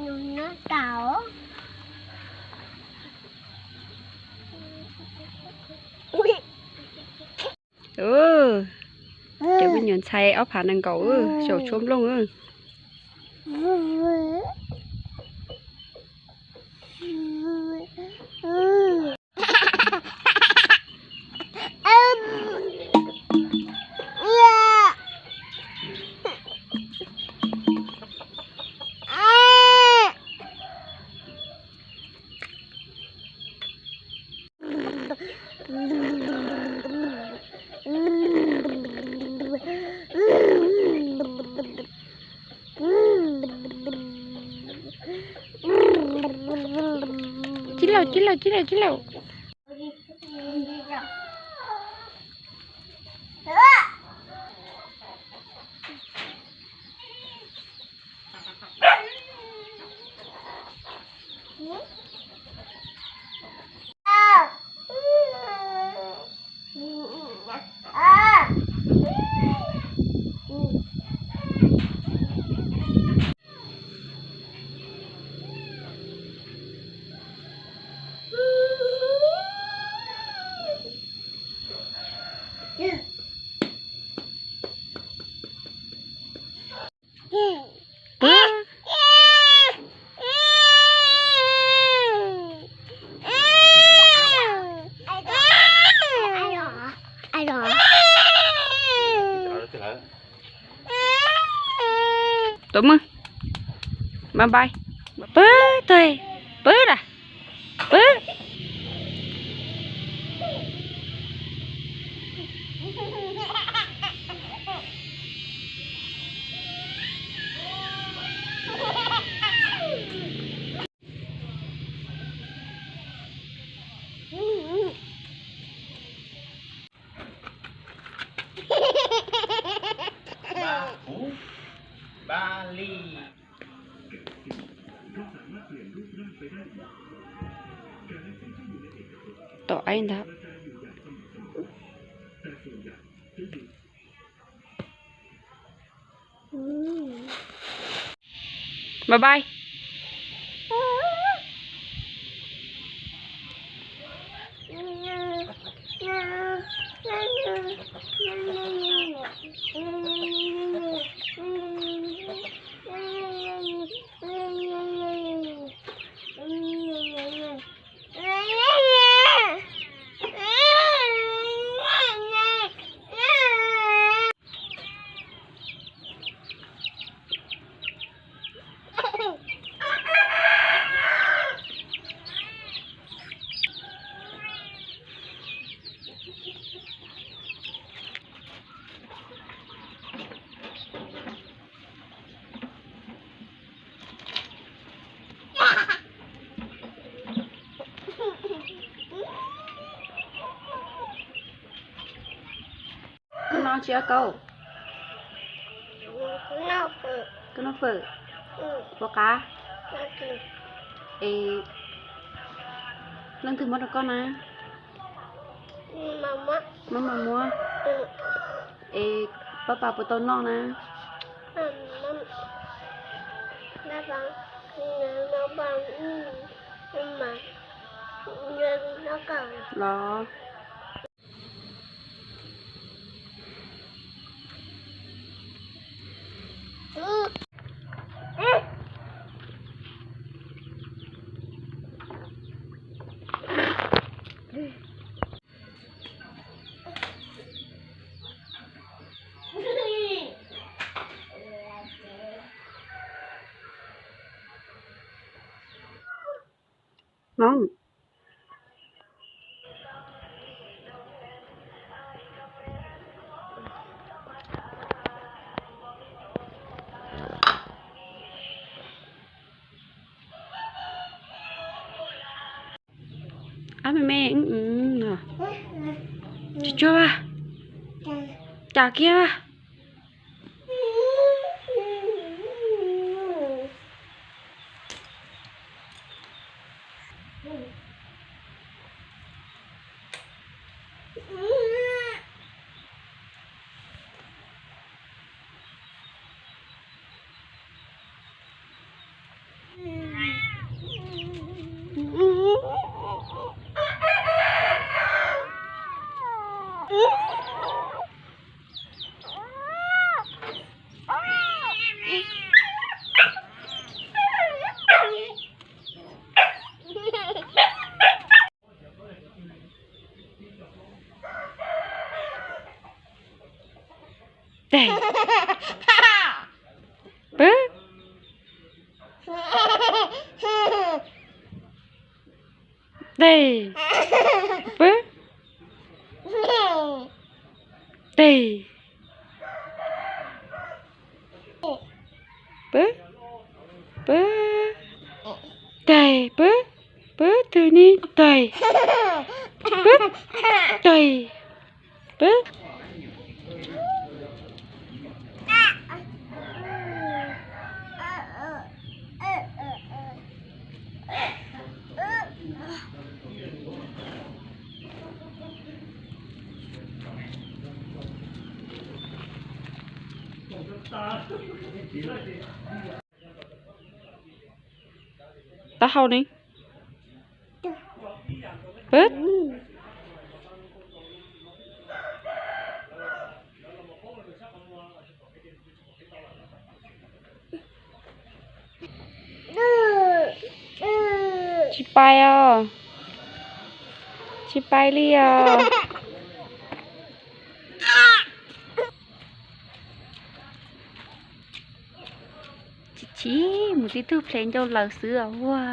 Nyob tau. Cov me nyuam ntxhais ob phav nees nkaum xyaum tshuaj nplooj. Cib lauj, cib lauj, cib lauj, cib lauj. Pw. Tuav mog. Bye bye. Pw, tuag, pw lawm. Pw. Tom aib ntag. Bye bye. Koj noj tsi ob kaub? Koj noj fawm? Puas qab? Es leej twg muab rau koj na? Maj mam muab. Es paj pas puas tau noj na? Los. Hmoob. Ab me me, tsis tsuag a, cas kiag a. Pwb. Teg. Pwb. Teg. Pwb. Pwb. Teg. Pwb. Pwb twg ne? Teg. Pwb. Teg. Pwb. Taub hau ne? Pwb. Tsis pais os. Tsis pais li os. Chim chim mus tib tug ple ncauj laws xwb os. Ua.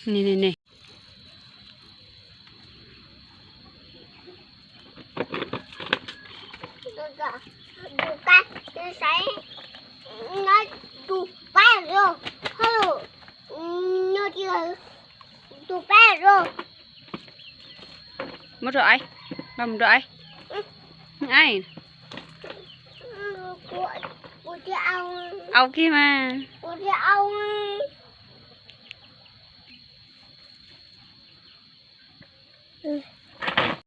Ni ni ni. Tus pab zoo, tus pab zoo. Muab rau aiv, mus rau aiv. Aiv. Au kiag mas.